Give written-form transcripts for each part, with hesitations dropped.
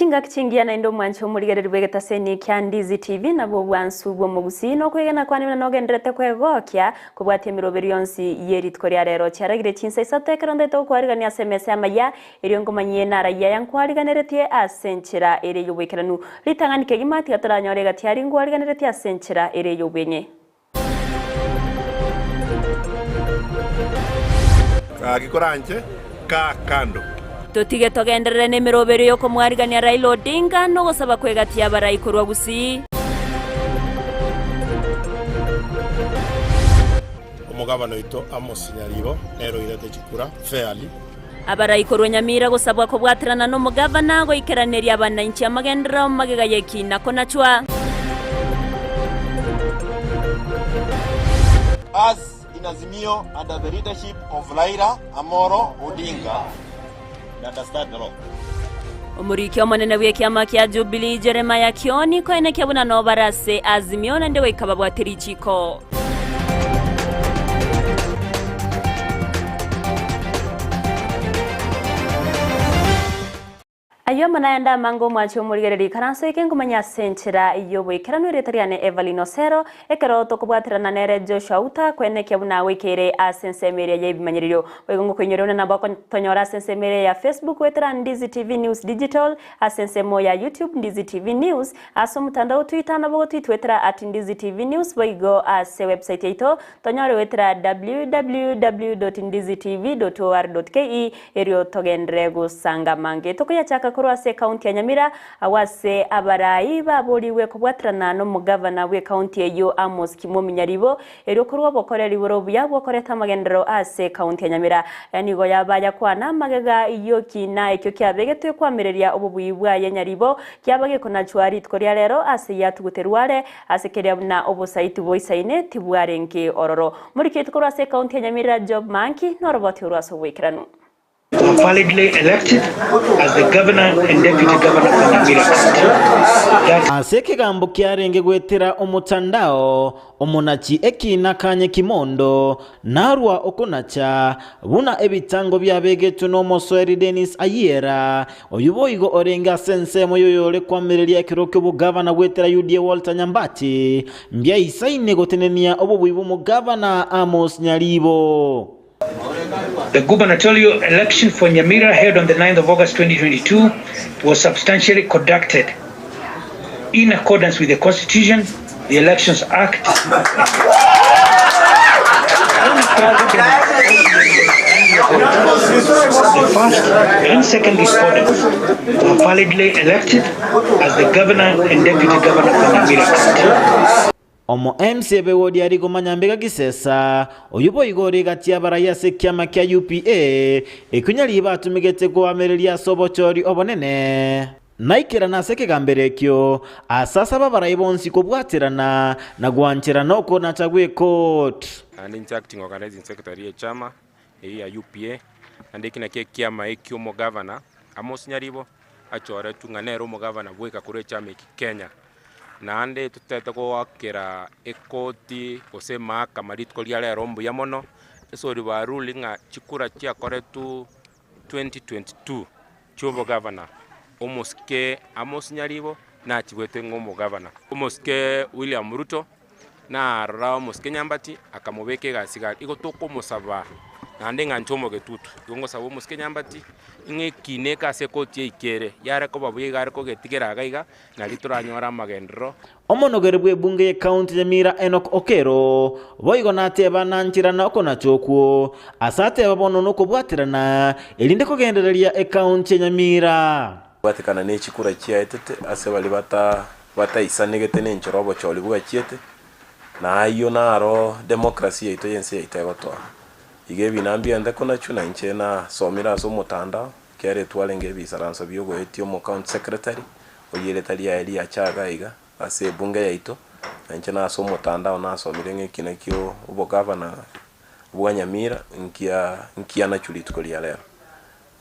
Chingaki chingiya naende omwanche omorigereria bw'egetaseni kia Ndizi TV nabwo obwansu bw'omogusii na okwegena kwane buna nogendererete kwegokia kobwatia emeroberio yonsi ye rituko ria rero. Chiaragire chinsa isato ekero ntaete gokwarigania ase emesa y'amayia erio nkomanyie narayia aya nkwariganeretie ase enchera ere y'oboikeranu. Ritang'ani kegima tiga toranyore egati aria nkwariganeretie ase enchera ere y'obweng'e. Gaki koranche, kaa kando. Totige togenderere nemeroberio yokomwarigania Raila Odinga nogosaba kwegati y'abarai korwa Gusii. Omogabana oito Amos Nyaribo nere oirete chikura fairly. Abarai korwa Nyamira gosabwa kobwaterana nomogavana goikeraneria abananchi amagenderero magega y'ekiina konachwa. Us in Azimio under the leadership of Raila Amolo Odinga, we understand the law. Omoriki omonene bw'ekiama kia Jubilee Jeremiah Kioni koenekia buna nobare ase Azimio naende goika babwate richiko. Ayio amo nayande amange omwanche omorigereria ikaranso eke nkomanya ase enchera y'oboikeranu erieta riane Evelyn Osero, ekero tokobwaterana nere Joshua Outa koenekia buna agoikeire ase ensemo eria y'ebimanyererio. Boigo ngokoinyora buna nabo okotonyora ase ensemo eria ya Facebook goetera Ndizi TV News Digital, ase ensemo ya YouTube Ndizi TV News, Ase omotandao o Twitter nabo gotwitwetera at Ndizi TV News boigo ase website yaito tonyore goetera www.ndizitv.or.ke erio togenderere gosanga amange. Tokoyachaka korwa ase ekaunti ya Nyamira agwo ase abarai baborigwe kobwaterana nomogavana bw'ekaunti eyio Amos Kimomi Nyaribo erio korwa obokoreri bore obuya bwokoreta amagenderero ase ekaunti ya Nyamira. Aya nigo yaba ayakwana magega y'okina ekio kiabegetwe kwamireria obobui bwaye Nyaribo Kiaba gekonachwa rituko ria rero ase yatuguterwe are, ase keria buna obosaiti boisaine tibwarenge ororo. Moriketi korwa ase ekaunti ya Nyamira Job Manki noroboti orwo ase oboikeranu. Were validly elected as the Governor and Deputy Governor for Nyamira County. That. Ase ekegambo kiarenge goetera omotandao, Omonachi ekiina kanye kimondo, narua okonacha, buna ebitango biabegetwe nomosoeri Denis Ayiera, oyio boigo orenge ase ensemo y'oyore kwamireria ekero ki'obogavana goetera UDA Walter Nyambati, mbiaisaine gotenenia obobui bw'omogavana Amos Nyaribo. The gubernatorial election for Nyamira held on the 9th of August 2022 was substantially conducted in accordance with the Constitution, the Elections Act, The first and second respondents were validly elected as the governor and deputy governor for Nyamira County. Omo MC Ebegodi aria komanya mbega gisesa, oyio boigo ore egati y'abarai ase ekiama kia UPA, ekio nyaribo atumegete koamereria ase obochori obonene. Naikerana ase ekegambero ekio, ase asaba abarai bonsi kobwaterana na gwancherana okonacha gw'ecourt. Naende inche acting organizing secretary y'echama eyio ya UPA, naende eki nakio ekiama ekio omogavana Amos Nyaribo achoretwe ng'a nere omogavana bweka korwa echama eki Kenya. Naende totete goakera ekoti gose emahakama rituko ria rero mbuya mono, ase oria ba rule ng'a chikura chiakoretwe 2022 chia obogavana, omosike Amos Nyaribo nachibwete ng'a omogavana. Omosike William Ruto narora omosike Nyambati akamobeka egasi iga igo tokomosaba naende ng'a inche omogetutu, igo ngosaba omosike Nyambati ng'a ekina eke ase ekoti eike ere, yare koba buya iga are kogetigera iga iga. Nario toranyore amagenderero. Omonogeri bw'ebunge y'Ekaunti ya Nyamira Enock Okello boigo nateba nancherana okonacha okwo ase ateba bono nokobwaterana erinde kogendereria Ekaunti ya Nyamira. Kobwatekana ne chikura chiaetete ase baria bata bataisanegete nenchera obochori bwachiete, na ayio naro democracy yaito y'ense yaito egotoa. Iga ebina mbiente konachwa na inche nasomire ase omotandao, Ekiagera twarenge ebisaranso bi'ogoetia omocounty secretary, oyio erieta riaye riacha iga iga ase ebunge yaito, na inche nase omotandao nasomire ng'a eki nakio obogavana bwa Nyamira nkia nkianachwe rituko ria rero.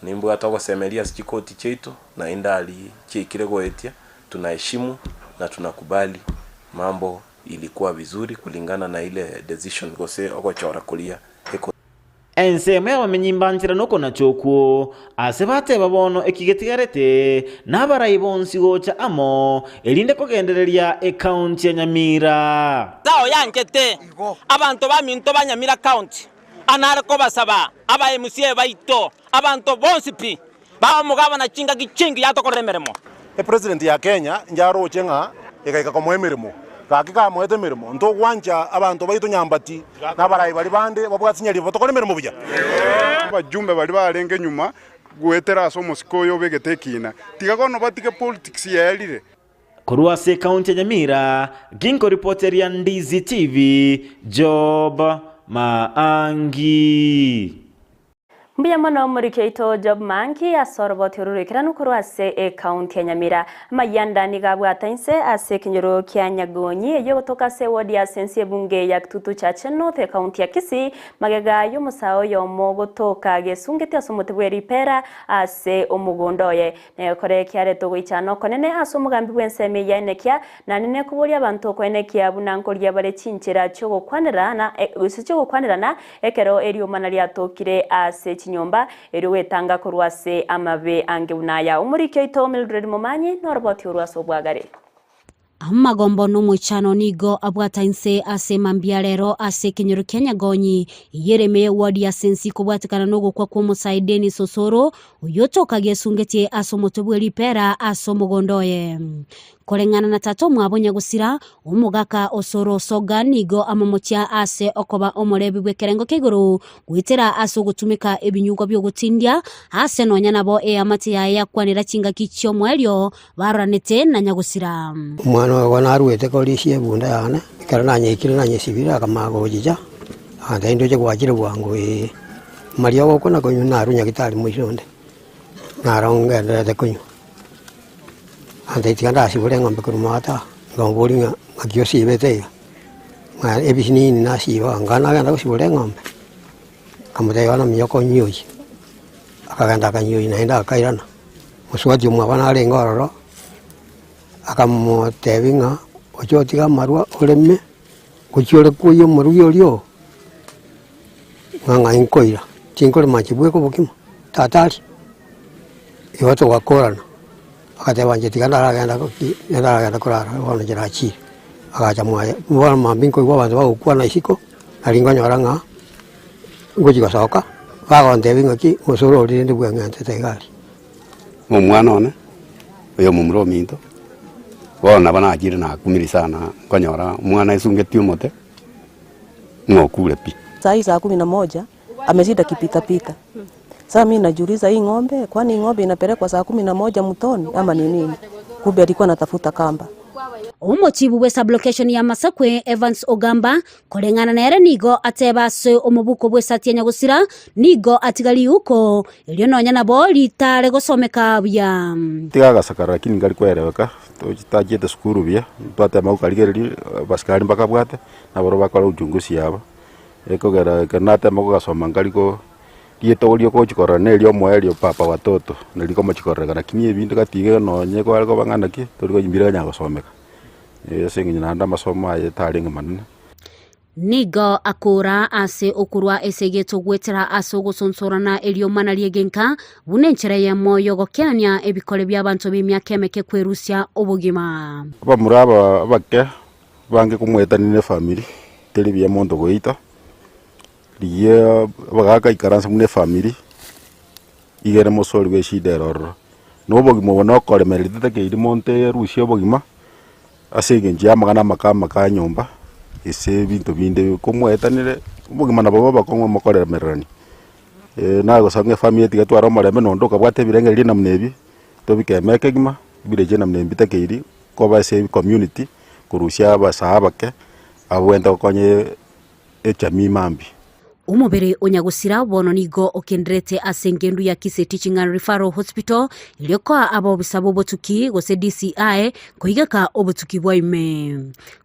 Nimbwate ogosemeria ase chikoti chiaito, naende aria chiaikire goetia, tunaheshimu na tunakubali mambo ilikuwa vizuri kulingana na ile decision gose ogochora koria eko. Ensemo y'abamenyi mbanchera nokonacha okwo, ase bateba bono eki getigarete nabarai bonsi gocha amo, erinde kogendereria ekaunti ya Nyamira. Sao yanchete abanto baminto ba Nyamira County, anare kobasaba aba MCA baito, abanto bonsi pi, bae omogabana chingaki chingiya atokorere emeremo. Epresident ya Kenya inche aroche ng'a egaika komoa emeremo, gaki kamoete emeremo ntogwancha abanto baito nyambati na abarai baria bande babwate chinyaribo batokore emeremo buya. Abajumbe baria barenge nyuma goetera ase omosike oyo obegete ekiina, tiga bono batige politics yaerire. Korwa ase ekaunti ya Nyamira, ginkoripoteria Ndizi TV, Job Maangi. Mbuya mono omoriki oito Job Mangi ase oroboti oru roikeranu korwa ase ekaunti ya Nyamira. Amayianda nigo abwata inse ase ekenyoro kia Nyagonyi eyio egotoka ase ewodi ya Sensi ebunge ya Kitutu Chache North ekaunti ya Kisii magega y'omosae oyomo gotoka gesungeti ase omote bwe ripera ase omogondo oye. Negekore kiareta ogoichana okonene ase omogambi bw'ensemo eyio aenekia, naende nekoboria abanto okoenekia buna nkoria bare chinchera chi'ogokwanerana gose chi'ogokwanerana ekero eriomana riatokire ase chinyomba, erio gwetanga korwa ase amabe ange buna aya. Omoriki oito Mildred Momanyi noroboti orwo ase obwagare. Amagombo nomoichano nigo abwata inse ase mambia rero ase ekenyoro kia Nyagonyi, eyio ere ime y'eward ya Sensi kobwatekana nogokwa kw'omosae Dennis Osoro, oyio otoka gesungetie ase omotwe bwe ripera ase omogondo oye. Koreng'ana na tata omwabo nyagosira, omogaka Osoro Osoga nigo amomochia ase okoba omorebi bw'ekerengo kia igoro goetera ase ogotumeka ebinyugwa bi'ogotindia ase nonya nabo eamate yaye yakwanera chingaki chi'omoerio Baroranete na nyagosira. Omwana oyo naruete korisia ebunda yane, ekero nanyeikire nanyesibire akamanya gochicha, agantebia ndoche gwachire bwango ee. Amariogo okwo na konywa narwa nyagetari moiso onde, naro ngendererete konywa. Agantebia tiga ndasibore eng'ombe korwa maate aa, nkamoboria ng'a ng'aki osibete iga, ng'a ebisinini nasiba anga nagenda gosibora eng'ombe, nkamotebia bono minyoka onyioyie, akagenda akanyioyia naende akairana. Mosubati omwabo narenge ororo, akamotebia ng'a ochie otige amarwa oreme, gochia ore koyia omorugi oria oo, ng'a ng'ai nkoira, tinkorema inche bweka obokima, tata aria. Igo togakorana, agateba inche tiga ndaragenda ki, ndaragenda korara bono inche nachire. Agacha mwaye, bono mambia nkoigwa abanto bagokwana isiko, nari nkonyora ng'a ngochia gosoka, bagontebia ng'aki osoro oria rende bweng'entete iga aria. Omwana one, oyo omomura ominto, bono nabo nachire nakumire sana nkonyora omwana esungetie omote, ng'a okure pi. Saa hii saa kumi na moja ameshinda akipitapita. Sasa mimi najiuliza hii ng'ombe, kwani hii ng'ombe inapelekwa saa kumi na moja mtoni ama ni nini? Kumbe alikuwa anatafuta kamba. Omochibu bwe sublocation ya Masakwe Evans Ogamba koreng'ana nere nigo ateba ase omobuko bw'esati ya nyagosira nigo atiga riuko erio nonya nabo ritare gosomeka buya. Tiga agasakara lakini nkari koeleweka, tochiete sukuru buya, twatema gokarigereria abasikari mbakabwate, naboro bakore uchunguzi yabo, ekogera ekero natema kogasoma nkari ko rietogo ria ogochi korora na eria omoerio papa watoto, nari komochi kororekana lakini ebinto gati iga nonye kware koba ng'a naki, tori konya konya gosomeka. Ase eng'encho naende amasomo aye tarenge manene. Nigo akoora ase okorua esegeto goetera ase ogosonsorana eriomana ri'egenka, buna enchera eyemo y'ogokeania ebikore bi'abanto b'emiaka emeke kwerusia obogima. Abamura aba abake bange komwetania ne efamiri, teri buya monto goita, rigia abagaka ikaranse buna efamiri, igere mosorigwe eshida ere ororo. Na obogima obo nokoremereria totakeiri monto erusie obogima, ase eng'encho ya amang'ana amake amake a nyomba, ase ebinto binde komwaetanire, obogima nabo bobokong'u mokoremererania. Nagosaba ng'a efamiri tiga tware omorembe nonde okabwata ebirengererio namna ebi, tobikeme ekegima, ebirecha namna ebi mbitakeiri, koba ase ecommunity, korusia abasae abake, abwo gokonya echamii mambia. Omobere o nyagosira bono nigo okenderete ase engendu ya Kisii Teaching and Referral Hospital erio koa abobisa b'obotuki gose DCI koigeka obotuki bwa ime.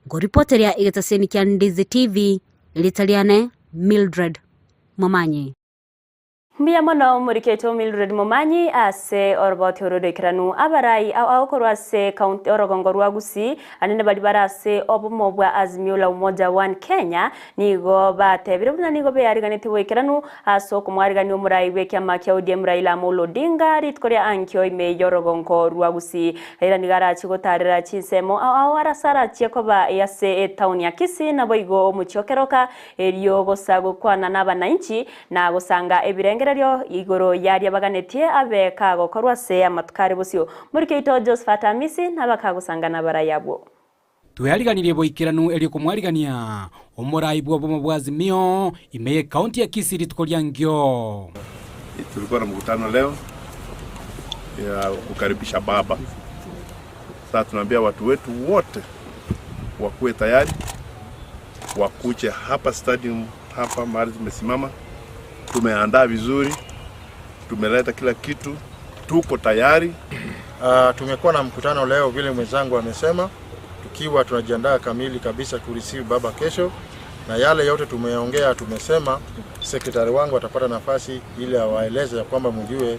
Nkoripoteria egetaseni kia Ndizi TV, erieta riane Mildred Momanyi. Mbuya mono omoriketwe Mildred Momanyi ase oroboti oro roikeranu. Abarai ao ao korwa ase county orogongo rwa Gusii anene baria bare ase obomo bwa Azimio la Umoja One Kenya nigo batebire buna nigo beariganetie boikeranu ase okomoarigania omorai bw'ekiama kia ODM Raila Amolo Odinga rituko ria ankio ime y'orogongo rwa Gusii. Raila nigo arachie gotarera chinsemo ao ao arase arachie koba ase etown ya Kisii naboigo omochie o Keroka erio gosa gokwana nabananchi na gosanga ebirengererio igoro y'aria baganetie abe kagokorwa ase amatuko are bosio. Morike oito Josephat Amisi nabakagosanga nabarai abwo. Tweariganirie boikeranu erio komwarigania omorai bw'obomo bwa Azimio ime y'ekaunti ya Kisii rituko ria nkio. Tulikuwa na mkutano leo ya kukaribisha baba. Sasa tunaambia watu wetu wote wakuwe tayari wakuje hapa stadium hapa mahali tumesimama. Tumeandaa vizuri, tumeleta kila kitu, tuko tayari. Tumekuwa na mkutano leo vile mwenzangu amesema, tukiwa tunajiandaa kamili kabisa kureceive baba kesho, na yale yote tumeongea, tumesema sekretari wangu atapata nafasi ili awaeleze ya kwamba mjue,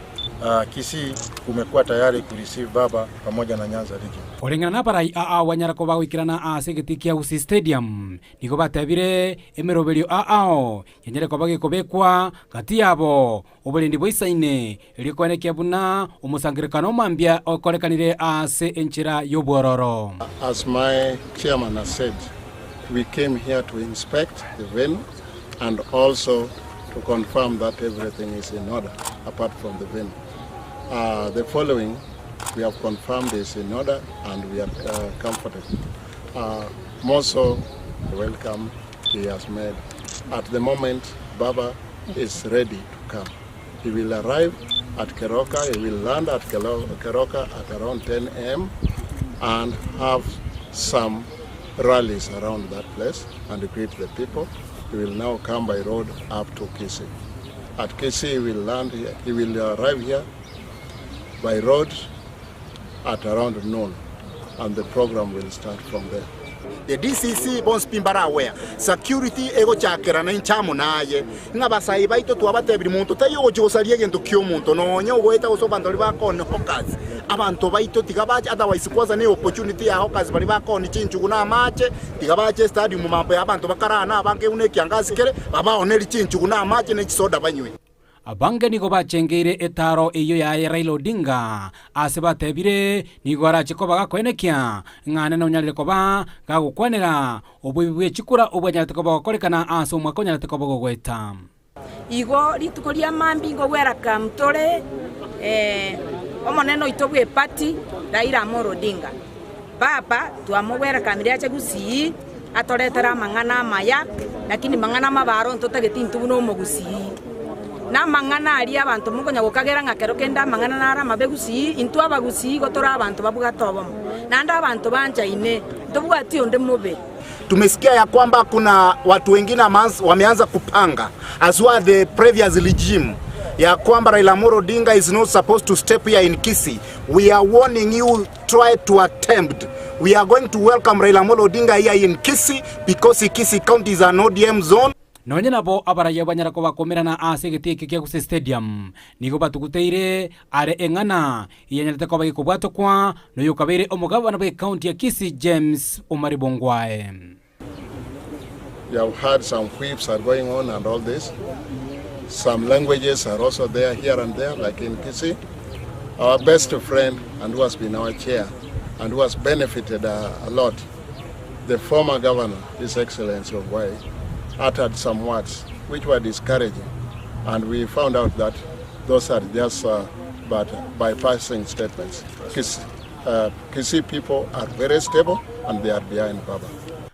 Kisii kumekuwa tayari kureceive baba pamoja na Nyanza region. Koreng'ana nabarai aa banyara koba goikerana ase egetii kia Gusii Stadium, nigo batebire emeroberio aao yanyare koba gekobekwa gati yabo oborendi boisaine, erio koenekia buna omosangererekano o mambia okorekanire ase enchera y'obwororo. As my chairman has said, we came here to inspect the venue and also to confirm that everything is in order apart from the venue. The following we have confirmed is in order and we are comfortable. More so, the welcome he has made. At the moment, Baba is ready to come. He will arrive at Keroka, he will land at Keroka at around 10 a.m. and have some rallies around that place and greet the people. He will now come by road up to Kisii. At Kisii, he will land here, he will arrive here by road at around noon, and the program will start from there. The DCC bonsi pi mbare aware security egochakerana inche amo naye, ng'a abasae baito twabatebirie monto taiyo ogochia gosaria egento ki'omonto nonya ogoeta gose abanto baria bakoonia hawkers, abanto baito tiga bache otherwise kwanza ne opportunity ya hawkers baria bakoonia chinchugu na amache, tiga bache estadium mambo ya abanto bakarana abange buna ekiangasi kere, babaonerie chinchugu na amache ne chisoda banywe. Abange nigo bachengeire etaaro eyio yaye Raila Odinga, ase batebire nigo arache koba gakoenekia ng'a nene onyarire koba gagokwanera oboibi bwe chikura obwanyarete koba gokorekana ase omwaka onyarete koba gogoeta. Igo rituko ria mambia igo welcome tore omonene oito bw'eparty Raila Amolo Odinga. Baba twamowelcomire ache Gusii atoretere amang'ana amaya lakini mang'ana amabe aro ntotageti intwe buna omogusii. Na amang'ana aria abanto mokonya gokagera ng'a kero kende amang'ana naro amabe Gusii, intwe abagusii igo tore abanto babwate obomo, naende abanto banchaine, ntobwati onde mobe. Tumesikia ya kwamba kuna watu wengine wameanza kupanga as were the previous regime ya kwamba Raila Amolo Odinga is not supposed to step here in Kisii. We are warning you, try to attempt. We are going to welcome Raila Amolo Odinga here in Kisii because Kisii County is an ODM zone. Nonye nabo abaraiyo banyara kobakomerana ase egetii ekio kia Gusii Stadium nigo batuguteire are eng'ana eyanyarete koba gekobwatokwa noyokabeire omogabana bw'ecounty ya Kisii James Omari Bongwae. You have heard some whips are going on and all this. Some languages are also there here and there, like in Kisii. Our best friend and who has been our chair and who has benefited a lot, the former governor, His Excellency Ongwae, uttered some words which were discouraging. And we found out that those are just but bypassing statements. Kisii people are very stable and they are behind Baba.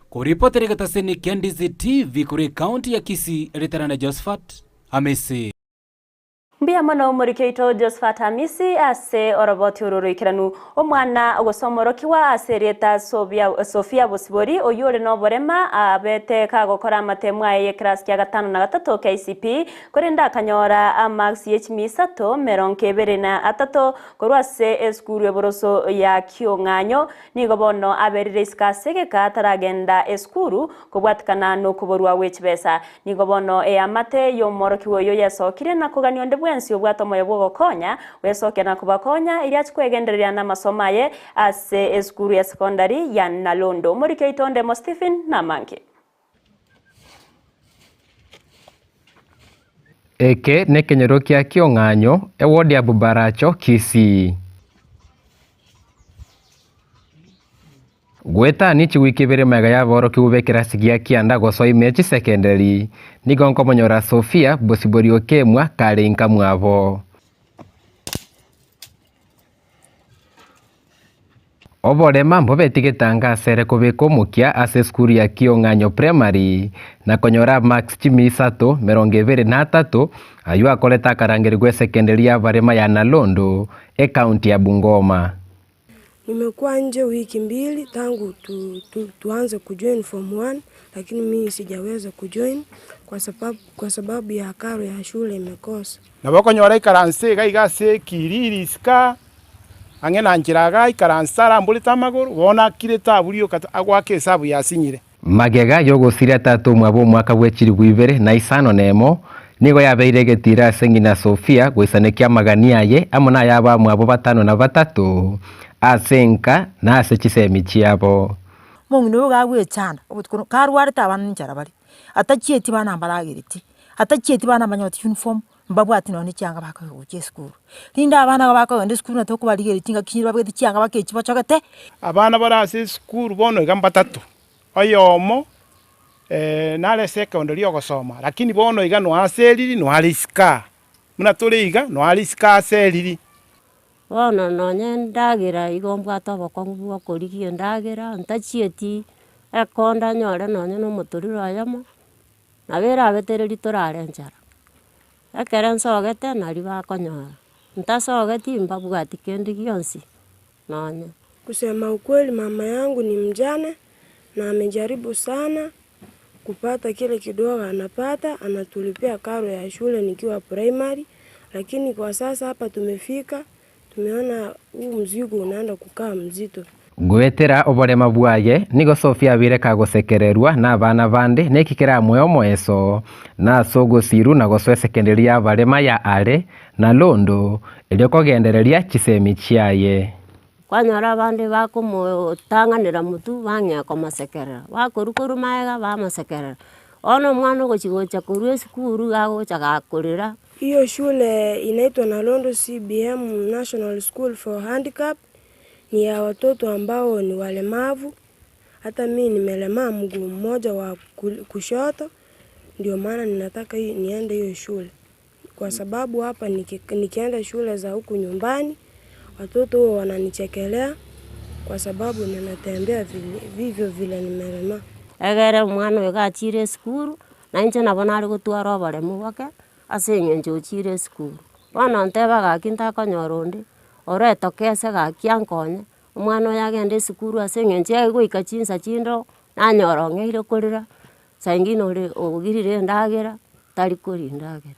Koripotera egetaseni kia Ndizi TV korwa ekaunti ya Kisii, Ritana na Josephat Amisi. Mbuya mono omoriki oito Josephat Amisi ase oroboti oro oroikeranu. Omwana gose omorokigwa ase erieta Sophia Bosibori oyio ore noborema abete kagokora amatemu aye y'ekerasi kia gatano na gatato KCPE korende akanyora amarks ye chimia isato merongo ebere na atato korwa ase esukuru eboroso ya Kiong'anyo Nigo bono aberire isiko ase egeka ataragenda esukuru kobwatikana nokoborwa gwe chibesa. Nigo bono eamate y'omworokigwa oyo yesokire na kogania onde bwensi obwate omoyo bw'ogokonya, gwesokia na kobakonya erio achie kwegendereria namasomo aye ase esukuru ya sekondari ya Nalondo. Omoriki oito Ndemo Stephen namange. Eke nekenyoro kia Kiong'anyo, eward ya Bobaracho, Kisii. Goetania chiwiki ibere magega y'aborokigwa b'ekerasi gia kianda gosoa ime chisekenderi, nigo nkomonyora Sophia Bosibori Okemwa kare inka mwabo. Oborema mbobetigete anga asere kobeka omokia ase esukuru ya Kiong'anyo Primary na konyora amarks chimia isato, merongo ebere na atato, ayio akorete akarangerigwa esekenderi y'abarema ya Nalondo, ecounty ya Bungoma. Nimekuwa nje wiki mbili tangu tu, tu, tuanze kujoin form 1 lakini mimi sijaweza kujoin kwa sababu, kwa sababu ya karo ya shule imekosa. Nabo okonyora aikaranse iga iga ase ekiriri isiko ang'e na nchera iga aikaranse aramborete amagoro, bono akirete abwo rioka agoaka esabu yasinyire. Magega y'ogosiria tata omwabo omwaka bwe chilifu ibere na isano nemo, nigo yabeire egetiira ase ng'ina Sofia goisanekia amagani aye amo nay'abamwabo batano na batato, ase enka na ase chisemi chiabo. Omong'ina oyo iga agwechanda obotuko no karwarete abana ninchara bare, atachieti bana mbaragereti, atachieti bana mbanyoti uniform, mbabwati nonye na chianga bakoegwa gochia esukuru. Rinde abana iga bakogenda esukuru na tokobarigereria chingaki chinde babegete chianga bakechi bachogete. Abana bare ase esukuru bono iga mbatato, oyomo nare secondary ogosoma, lakini bono iga noa ase eriri noa are isiko aa, buna tore iga noa are isiko ase eriri. Bono nonye endagera igo mbwate obokong'u bwa okorigia endagera, ntachieti ekonda nyore nonye na omotoriro oyomo, nabo erabetereri torare enchara. Ekero nsogete naria bakonyora, ntasogeti mbabwati kende gionsi nonye. Kusema ukweli mama yangu ni mjane na amejaribu sana kupata kile kidogo anapata, anatulipia karo ya shule nikiwa primary, lakini kwa sasa hapa tumefika, tumeona huu mzigo unaenda kukaa mzito. Goetera oborema bwaye, nigo Sophia abeire kagosekererwa nabana bande neki keramoe omoeso, na ase ogosiru na gosoa esekenderi y'abarema ya are na Londo, erio kogendereria chisemi chiaye. Kwanyora abande bakomotang'anera motwe bang'ea komosekerera, bakorwa korwa magega bamosekerera. Bono omwana ogochi gocha korwa esukuru iga agocha gakorera. Hiyo shule inaitwa Nalondo CBM National School for Handicapped, ni ya watoto ambao ni walemavu. Hata mi nimelemaa mguu mmoja wa kushoto, ndio maana ninataka niende hiyo shule. Kwa sababu hapa nikienda shule za huku nyumbani, watoto huwa wananichekelea kwa sababu ninatembea vivyo vile nimelemaa. Egere omwana oyo iga achire esukuru, na inche nabo nare gotwara oboremu boke, ase eng'encho ochire esukuru. Bono nteba gaki ntakonyora onde, oretokese gaki ankonye, omwana oyo agende esukuru ase eng'encho egoika chinsa chinde oo, nanyora ong'eire korera, saa ingine ore ogirire endagera, tari koria endagera.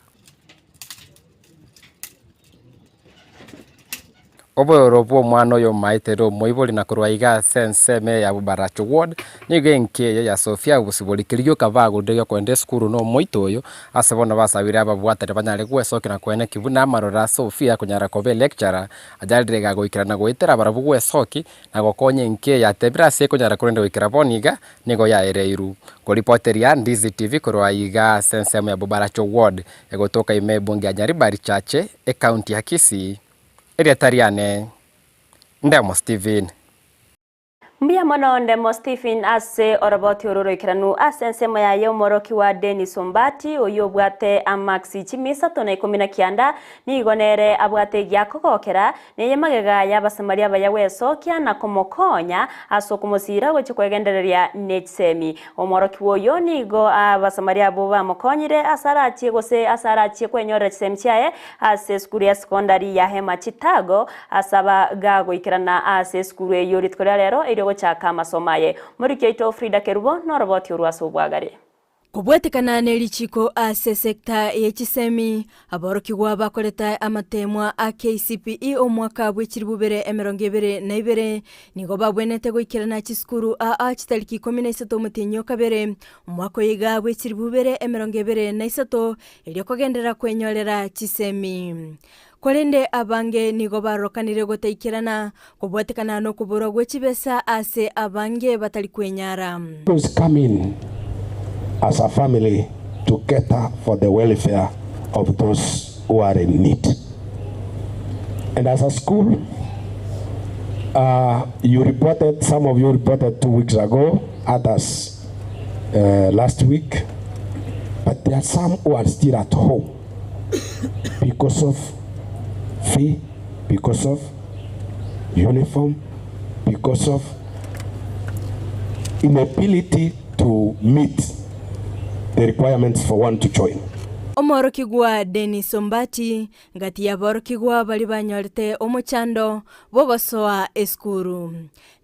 Obororo bw'omwana oyo omaete ere omoibori na korwa iga ase ensemo eye ya Bobaracho Ward, nigo enka eye ya Sophia Bosibori keria gioka bagorire giokoenda esukuru na omoito oyo, ase bono basabire ababwatani banyare gwesokia na koenekia buna amaroro a Sophia akonyara koba electurer, ajarire iga goikerana goetera barabwo gwesoki na gokonya enka eye yatebire ase ekonyara korende goikera bono iga nigo yaereirwe. Koripoteria Ndizi TV korwa iga ase ensemo ya Bobaracho Ward, egotoka ime ebunge ya Nyaribari Chache, ecounty ya Kisii. Erieta riane Ndemo Stephen. Mbuya mono Ndemo Stephen ase oroboti oro roikeranu ase ensemo yaye omorokigwa Dennis Ombati oyio obwate amaksi chimi isato na ikomi na kianda nigo nere abwate egiakogokera neye magega y'Abasamaria abaya gwesokia na komokonya ase okomosiira gochia kwegendereria nechisemi. Omworokigwa oyio nigo Abasamaria abwo bamokonyire ase arachie gose ase arachie kwenyorera chisemi chiaye ase esukuru ya sekondari ya Hema Chitago ase aba gagoikerana ase esukuru eyio rituko ria rero erio gochaka amasomo aye. Moriki oito Frida Kerubo noroboti orwo ase obwagare. Kobwatekana ne richiko ase esekta ye chisemi, aborokigwa bakoreta amateemwa a KCPE omwaka bwe chilifu bibere emerongo ebere na ibere nigo babwenerete goikerana chisukuru aa chitariki ikomi na isato omotienyi o kabere omwaka oyo iga bwe chilifu bibere emerongo ebere na isato erio kogenderera kwenyorera chisemi. Korende abange nigo barokanire gotaikerana, kobwatekana nokoborwa gwe chibesa ase abange batari kwenyara. Always come in as a family to cater for the welfare of those who are in need. And as a school, uh, you reported, some of you reported 2 weeks ago, others last week, but there are some who are still at home because of fee, because of uniform, because of inability to meet the requirements for one to join. Omworokigwa Dennis Ombati, ngati y'aborokigwa baria banyorete omochando bw'ogosoa esukuru.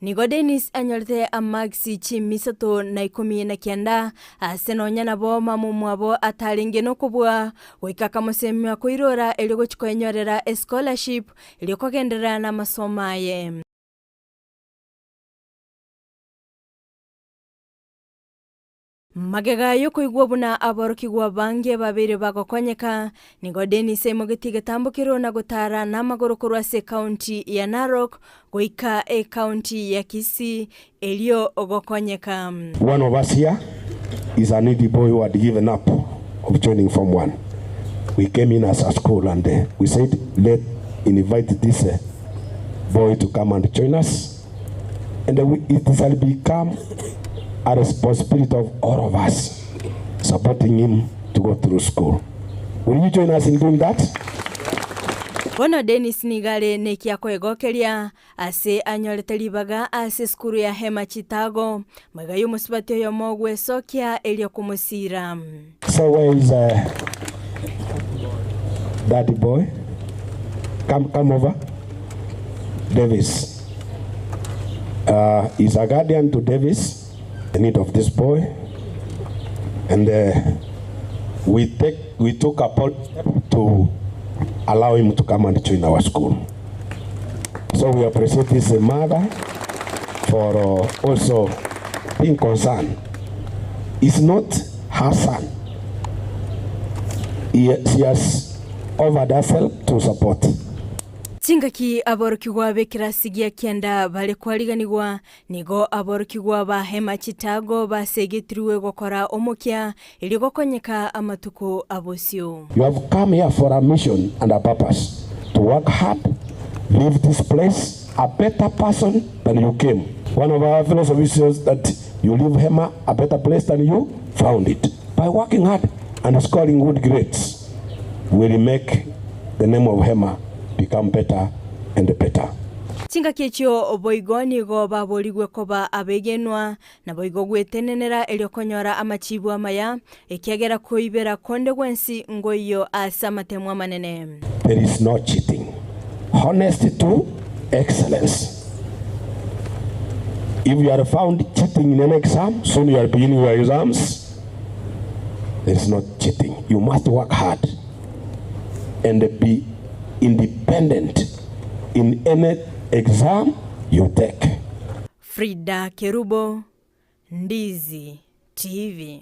Nigo Dennis anyorete amagisi chimi isato na ikomi na kianda, ase nonya nabo mama omwabo atarenge nokobua, goika akamosemia koirora erio gochia koenyorera escholarship erio kogenderera namasomo aye. Magega y'okoigwa buna aborokigwa bange babeire bagokonyeka, nigo Dennis aimogetie egetambo na gotara namagoro korwa ase ekaunti ya Narok goika ekaunti ya Kisii erio gokonyeka. One of us here is a needy boy who had given up of joining Form 1. We came in as a school and we said, let invite this boy to come and join us. And it shall become a responsibility of all of us supporting him to go through school. Will you join us in doing that? Bono Dennis nigo are nekia koegokeria ase anyorete ribaga ase esukuru ya Hema Chitago magega y'omosubati oyomo gwesokia erio komosira. So where is daddy boy? Come over. Davis. Is a guardian to Davis, the need of this boy. And we took a step to allow him to come and join our school. So we appreciate this mother for also being concerned. It's not her son. She has offered herself to support. Chingaki aborokigwa b'ekirasi gia kianda bare kwariganigwa nigo aborokigwa ba Hema Chitago basegetirwe gokora omokia erio gokonyeka amatuko abosio. You have come here for a mission and a purpose. To work hard, leave this place a better person than you came. One of our philosophies is that you leave Hema a better place than you found it. By working hard and scoring good grades, will make the name of Hema become better and better. Chingaki echio boigo nigo baborigwe koba abegenwa na boigo gwetenenera erio konyora amachibu amaya ekiagera koibera konde gwensi ngoiyo ase amatemu amanene. There is no cheating. Honesty to excellence. If you are found cheating in an exam, soon you are beginning your exams. There is no cheating. You must work hard and be independent in any exam you take. Frida Kerubo, Ndizi TV.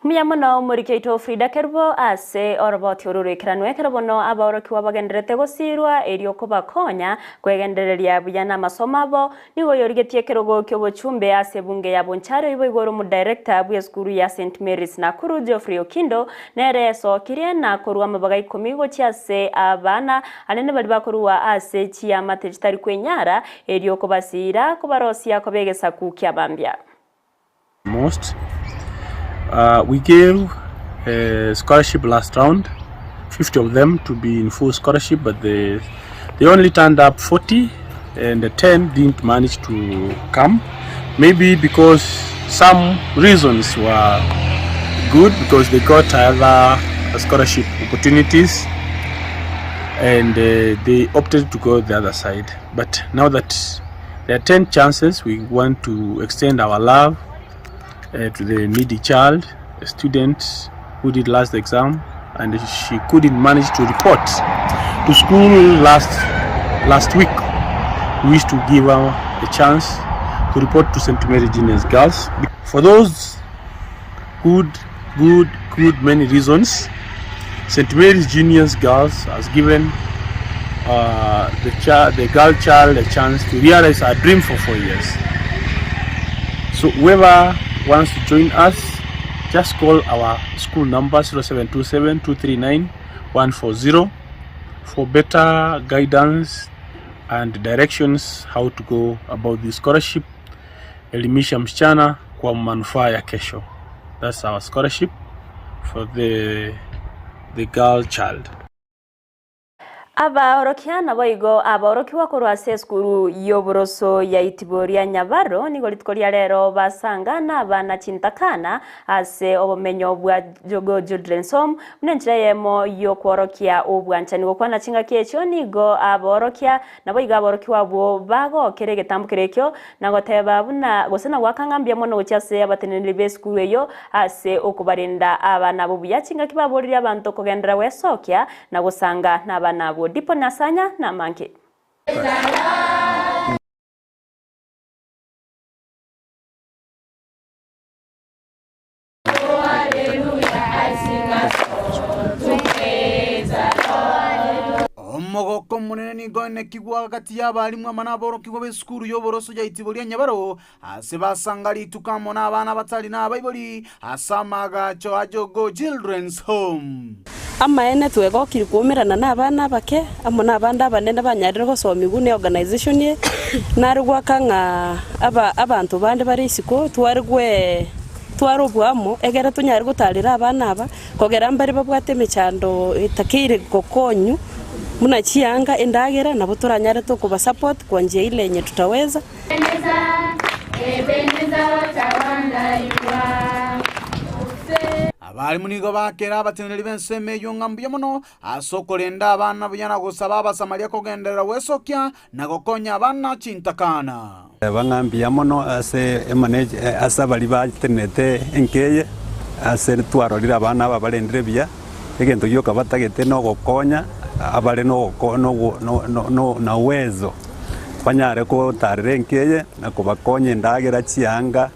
Mbuya mono omoriki oito Frida Kerubo ase oroboti oru roikeranwe ekero bono abaorokigwa bagendererete gosiirwa erio kobakonya kwegendereria buya namasomo abo. Nigo oyorigetie ekerogo ki'obochumbe ase ebunge ya Bonchari oibo igoro omodirector bw'esukuru ya St Mary's Nakuru Geoffrey Okindo nere esokirie na korua amabaga ikomi gochia ase abana anene baria bakorua ase chiamate chitari kwenyara erio kobasiira kobarosia koba egesaku ki'abambia. Most uh, we gave a scholarship last round 50 of them to be in full scholarship but they, they only turned up 40 and the 10 didn't manage to come maybe because some reasons were good because they got other scholarship opportunities and uh, they opted to go the other side but now that there are 10 chances we want to extend our love uh, to the needy child a student who did last exam and she couldn't manage to report to school last last week we wish to give her a chance to report to St. Mary Genius Girls for those good good good many reasons St. Mary's Genius Girls has given uh, the, child, the girl child a chance to realize her dream for four years. So whoever wants to join us, just call our school number 0727 239 140 for better guidance and directions how to go about this scholarship. Elimisha msichana kwa manufaa ya kesho. That's our scholarship for the, the girl child. Abaorokia naboigo abaorokigwa korwa ase esukuru y'oboroso ya Itibo ria Nyabaro nigo rituko ria rero basanga n'abana chintakana ase obomenyo bwa Jogoo Children's Home buna enchera eyemo y'okworokia obwanchani. Gokwana chingaki echio nigo abaorokia Naboigo aborokigwa abwo bagokera egetambo keria ekio, na goteba buna, gose na goaka ng'a mbuya mono gochia ase abateneneri b'esukuru eyio ase okobarenda abana abwo buya, chingaki baboririe abanto kogenderera gwesokia na gosanga nabana abwo. Dipo Nasanya namange. Omogoko omonene nigo oenekigwa gati y'abalimu amo naborokigwa b'esukuru y'oboroso ya Itibo ria Nyabaro, ase basanga rituko amo nabana batari nabaibori ase amaagacho a Jogoo Children's Home. Amaene twegokire koumerana nabana abake amo nabande abanene banyarire gosomigwa ne organisation eye, nare goaka ng'a aba abanto bande bare isiko tware gwe tware oboamo egere tonyare gotarera abana aba, kogera mbare babwate emechando etakeire gokonywa buna chianga, endagera, nabo toranyare tokobasupport kwa njia ile enye tutaweza. Abalimu nigo baakera abateneneri b'ensemo eyio ng'a mbuya mono ase okorenda abana buya na gosaba Abasamaria kogenderera gwesokia na gokonya abana chintakana. Teba ng'a mbuya mono ase emanage ase abaria batenenete enka eye, ase twarorire abana aba barendire buya, egento gioka batagete nogokonya abare nogoko nogo no na uwezo banyare gotarera enka eye na kobakonya endagera, chianga.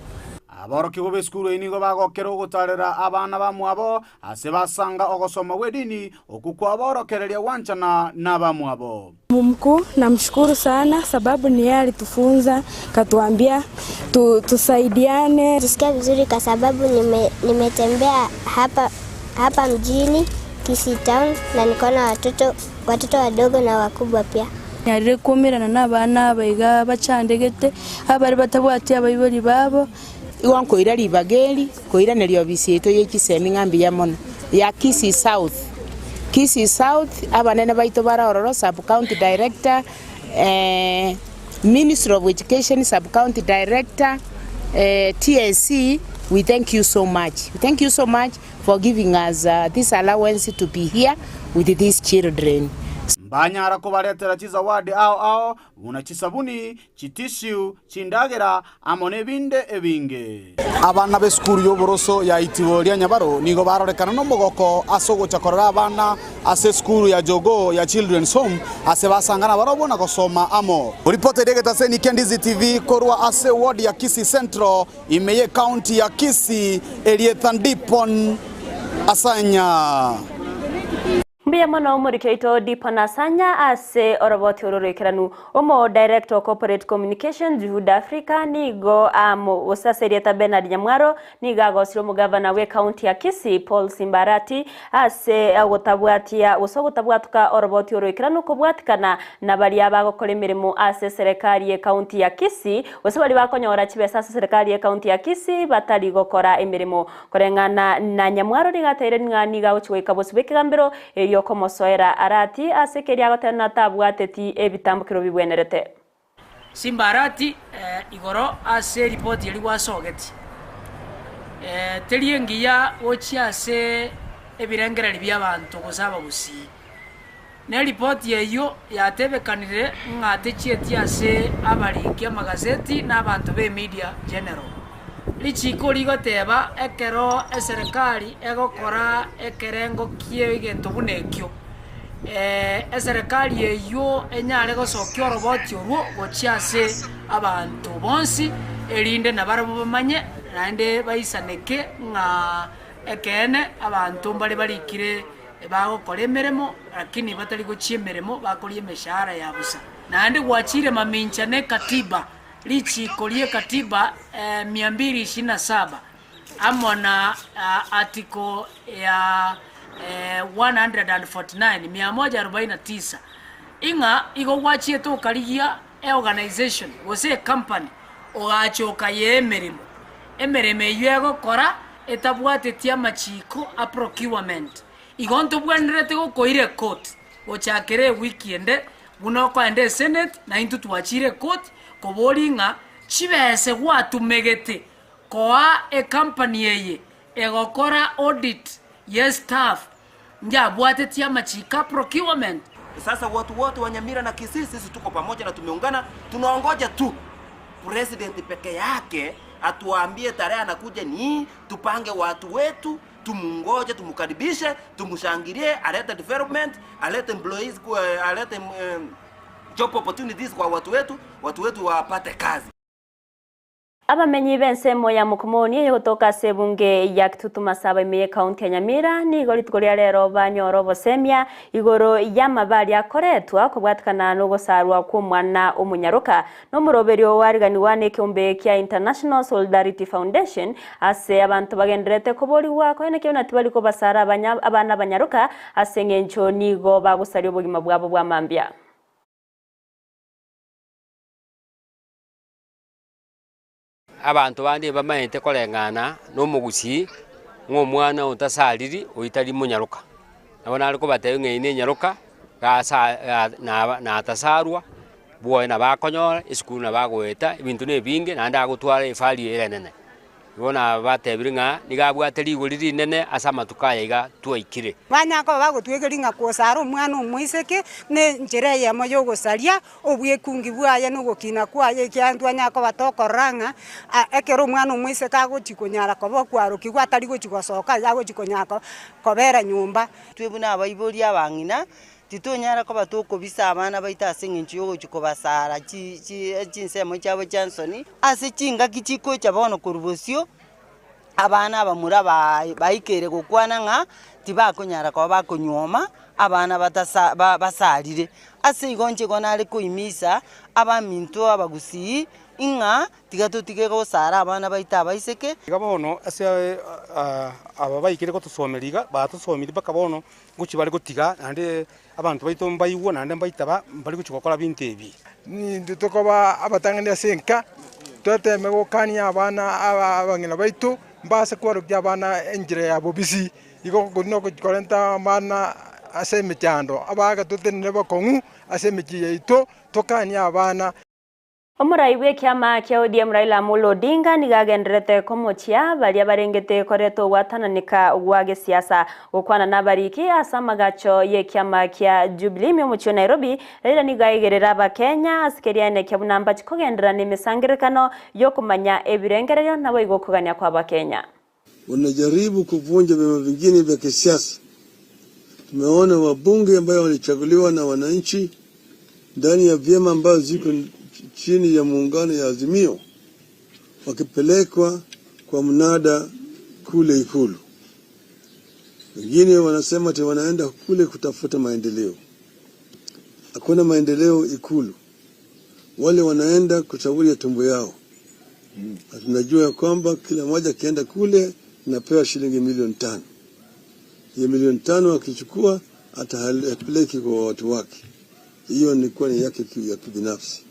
Aborokigwa b'esukuru eye nigo bagokera ogotarera abana bamwabo ase basanga ogosoma gw'edini okwo kwaborokereria gwanchana nabamwabo. Mkuu namshukuru sana sababu ni yeye alitufunza katuambia tu, tusaidiane. Jisikia vizuri kwa sababu nime, nimetembea hapa, hapa mjini Kisii town na nikaona watoto, watoto wadogo na wakubwa pia. Nyarire koumerana nabana aba iga bachandegete, abare batabwati abaibori babo. Igo nkoira ribaga eri koiraneria obisi yaito ye chisemi ng'a mbuya mono ya Kisii South. Kisii South abanene baito bare ororo, Sub County Director, Ministry of Education Sub County Director, TSC, we thank you so much. We thank you so much for giving us this allowance to be here with these children. Mbanyara kobaretera chizawadi ao ao buna chisabuni, chitissue, chindagera, amo nebinde ebinge. Abana b'esukuru y'oboroso ya Itibo ria Nyabaro nigo barorekana nomogoko ase ogocha korora abana ase esukuru ya Jogoo ya Children's Home ase basangana barobwo na gosoma amo. Ripoti eria egetaseni kia Ndizi TV korwa ase ward ya Kisii Central ime y'ecounty ya Kisii erieta Ndipon Asanya. Mbuya mono omoriki oito Dipon Asanya ase oroboti oro roikeranu. Omo Director o Corporate Communications Juhudi Africa nigo amo gose ase erieta Bernard Nyamwaro nigo agosire omogavana bwe county ya Kisii Paul Simbarati ase ogotabwatia gose ogotabwatuka oroboti oroikeranu kobwatikana na baria bagokora emeremo ase eserekari ye county ya Kisii gose baria bakonyora chibesa ase eserekari ye county ya Kisii batari gokora emeremo Koreng'ana na Nyamwaro nigo ateire ng'a nigo agochia goika bosio bw'ekegambero erio komosoera Arati ase keria agoteba ng'a tabwateti ebitambokero bibwenerete. Simba Arati igoro ase eripoti eria gwasogeti, teri engiya gochia ase ebirengererio bi'abanto gose abagusii. Na eripoti eyio yatebekanire ng'a techieti ase abariki amagazeti na abanto b'emedia general. Richiiko rigoteba ekero eserekari egokora ekerengo ki'egento buna ekio, eserekari eyio enyare gosokia oroboti orwo gochia ase abanto bonsi, erinde nabarabwo bamanye naende baisaneke ng'a ekeene abanto mbare barikire Bagokora emeremo, lakini batari gochia emeremo, bakoria emeshahara ya bosa. Naende gwachire mamincha ne katiba, richiiko rie katiba mia mbili ishirini na saba, amo na article ya 149, mia moja arobaini na tisa, ing'a igo gwachiete okarigia eorganisation gose ecompany ogacha okayea emeremo. Emeremo eyio egokora etabwateti amachiiko a procurement. Igo ntobwenerete gokoira ecourt gochakera ewiki ende buna okoenda esenate na intwe twachire ecourt koboria ng'a chibese gwatumegete koa ecompany eye egokora audit ye staff njabwateti amachiiko a procurement. Sasa watu wote wa Nyamira na Kisii sisi tuko pamoja na tumeungana, tunaongoja tu president peke yake atuambie tarehe anakuja ni hii, tupange watu wetu, tumungoje, tumkaribishe, tumshangilie, alete development, alete employees, alete job opportunities kwa watu wetu, watu wetu wapate kazi. Abamenyi b'ensemo ya Mokomoni eyegotoka ase ebunge ya Kitutu Masaba ime y'ecounty ya Nyamira nigo rituko ria rero banyora obosemia igoro y'amabe aria akoretwa kobwatikana nogosarwa kw'omwana omonyaroka nomoroberio oariganigwa nekeombe kia International Solidarity Foundation ase abanto bagendererete koborigwa koenekia buna tibari kobasara abana abanyaroka ase eng'encho nigo bagosaria obogima bwabo bwa mambia. Abanto bande mbamaete koreng'ana nomogusii ng'a omwana otasariri oyio tari monyaroka. Nabo nare kobatebia ng'a eye nenyaroka, gasa ga natasarwa, bwoye nabo akonyora, esukuru nabo agoeta, ebinto na ebinge naende agotwara efari ere enene. Igo nabatebirie ng'a nigo abwate rigori rinene ase amatuko aya iga twaikire. Banyare koba bagotwegeria ng'a kosara omwana omoiseke nenchera eyemo y'ogosaria obwekungi bwaye na ogokina kwaye, ekiagera ntwanyara koba tokorora ng'a ekero omwana omoiseke agochia konyara koba okwarokigwa atari gochia gosoka iga agochia konyara kobera nyomba. Intwe buna abaibori abang'ina, titonyara koba tokobisa abana baito ase eng'encho y'ogochia kobasara chinsemo chiabo chia nsoni, ase chingaki chikocha bono korwa bosio, abana abamura baikere gokwana ng'a tibakonyara koba bakonyuoma abana batasa basarire. Ase igo inche igo nare koimisa abaminto abagusii ng'a Tiga totige gosara abana baito abaiseke. Iga bono ase aba baikire gotosomeria iga, batosomirie mpaka bono ngochia bare gotiga naende abanto baito mbaigwe naende mbaitaba mbari gochia gokora binto ebi. Nintwe tokoba abatang'ani ase enka, toteme gokania abana abang'ina baito, mbase kwarokia abana enchera ya bobisi, igo okwo nogochia korenta abana ase emechando, abagaka totenene bokong'u ase emechie yaito, tokanie abana. Omorai bw'ekiama kia ODM Raila Amolo Odinga nigo agendererete komochia baria barengete koreta ogwatananeka gwa gesiasa. Gokwana nabariki ase amagacho y'ekiama kia Jubilee ime omochie o Nairobi, Raila nigo aigerera abakenya ase keria aenekia buna mbachi kogenderera nemesangererekano y'okomanya ebirengererio naboigo okogania kw'abakenya. Wanajaribu kuvunja vyama vingine vya kisiasa. Tumeona wabunge ambayo walichaguliwa na wananchi ndani ya vyama ambayo ziko chini ya muungano ya Azimio wakipelekwa kwa mnada kule Ikulu. Wengine wanasema ati wanaenda kule kutafuta maendeleo. Hakuna maendeleo Ikulu, wale wanaenda kushauri ya tumbo yao. Na tunajua ya kwamba kila mmoja akienda kule napewa shilingi milioni 5. Hiyo milioni 5 akichukua atapeleki kwa watu wake, hiyo ni kwa ni yake ya kibinafsi.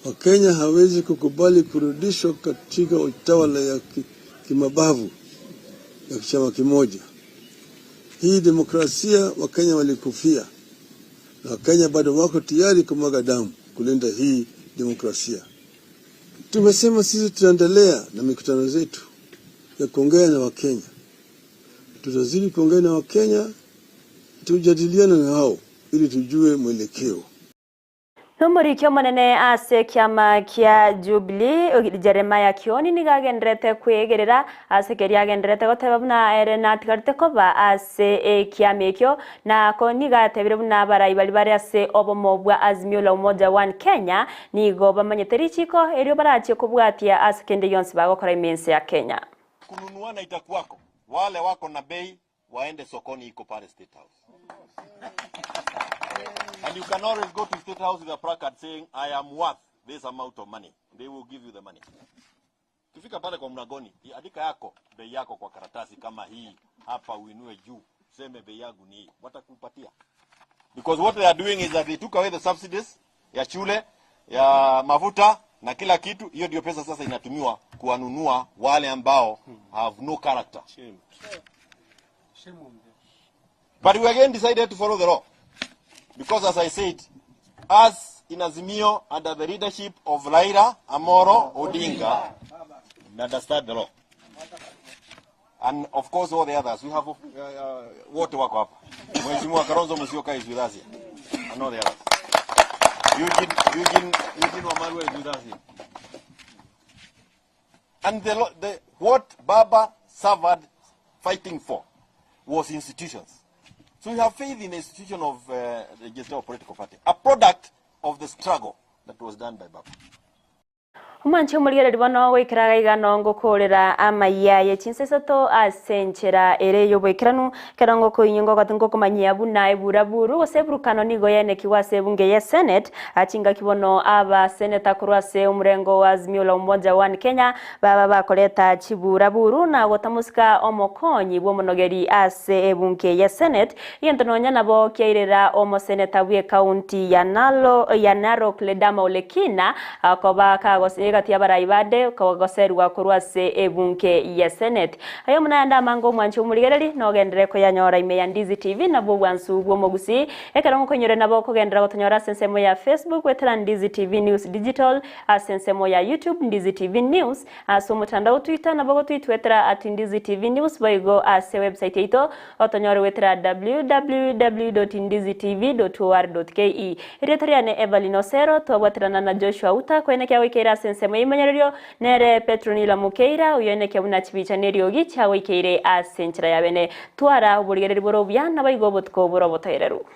Wakenya hawezi kukubali kurudishwa katika utawala ya kimabavu ya chama kimoja. Hii demokrasia Wakenya walikufia na Wakenya bado wako tayari kumwaga damu kulinda hii demokrasia. Tumesema sisi tutaendelea na mikutano zetu ya kuongea na Wakenya, tutazidi kuongea na Wakenya, tujadiliane na hao ili tujue mwelekeo. Nomoriki omonene ase ekiama kia Jubilee Jeremiah Kioni nigo agenderete kwegerera ase keria agenderete goteba buna ere natigarete koba ase ekiama ekio nako nigo atebire buna abarai bari bare ase obomo bwa Azimio la Umoja One Kenya nigo bamanyete richiko erio barachie kobwatia ase kende gionsi bagokora ime ense ya Kenya. Kununuana itakuwako, wale wako na bei waende sokoni, iko pale State House. And you can always go to State House with a placard saying I am worth this amount of money. They will give you the money. Ukifika pale kwa mlangoni, andika yako bei yako kwa karatasi kama hii hapa, uinue juu, useme bei yangu ni hii, watakupatia. Because what they are doing is that they took away the subsidies ya shule, ya mafuta na kila kitu. Hiyo ndio pesa sasa inatumiwa kuwanunua wale ambao have no character. But we again decided to follow the law. Because as I said, us in Azimio under the leadership of Raila Amolo Odinga, we understand the law. And of course all the others. We have wote wako hapa. Mheshimiwa Kalonzo Musyoka is with us here. And all the others. Eugene Wamalwa is with us here. And what Baba suffered fighting for was institutions. So we have faith in the institution of the Register of Political Party, a product of the struggle that was done by Baba. Omwanchi omorigereria bono goikera iga iga ngokorera amaiya ye chinsa isato ase enchera ere y'oboikeranu ekero ngokoinywa ngogoti ngokomanyia buna eburaburu gose eburukano nigo yenekigwa ase ebunge ya Senate achingaki bono aba seneta korwa ase omurengo wa Azimio la Umoja One Kenya baba bakoreta chiburaburu na gotamusika omokonyi bw'omonogeri ase ebunge ya Senate egento nonya nabo kiairera omoseneta bwe county ya Nalo ya Narok Ledama Olekina akoba kagose gati abarai bande kogoserwa korwa ase ebunge ya Senate. Ayo munayanda amango omwanchi omorigereri nogendere koyanyora ime ya Ndizi TV nabwo bwansu bw'omogusi ekero ngokonyore nabo kogendera gotonyora ase ensemo ya Facebook wetera Ndizi TV News Digital ase ensemo ya YouTube Ndizi TV News ase omotandao Twitter nabo gotwitwetera at Ndizi TV News boigo ase website yaito otonyore wetera www.ndizitv.or.ke. Erieta riane Evelyn Osero twabwaterana na Joshua Uta kwenekia goikeire ase ensemo y'emanyererio nere Petronila Mukeira oyo enekia buna chibicha neriogi chiagoikeire ase enchera ya bene twara oborigereri bore obuya nabo igo obotuko bore obotoereru.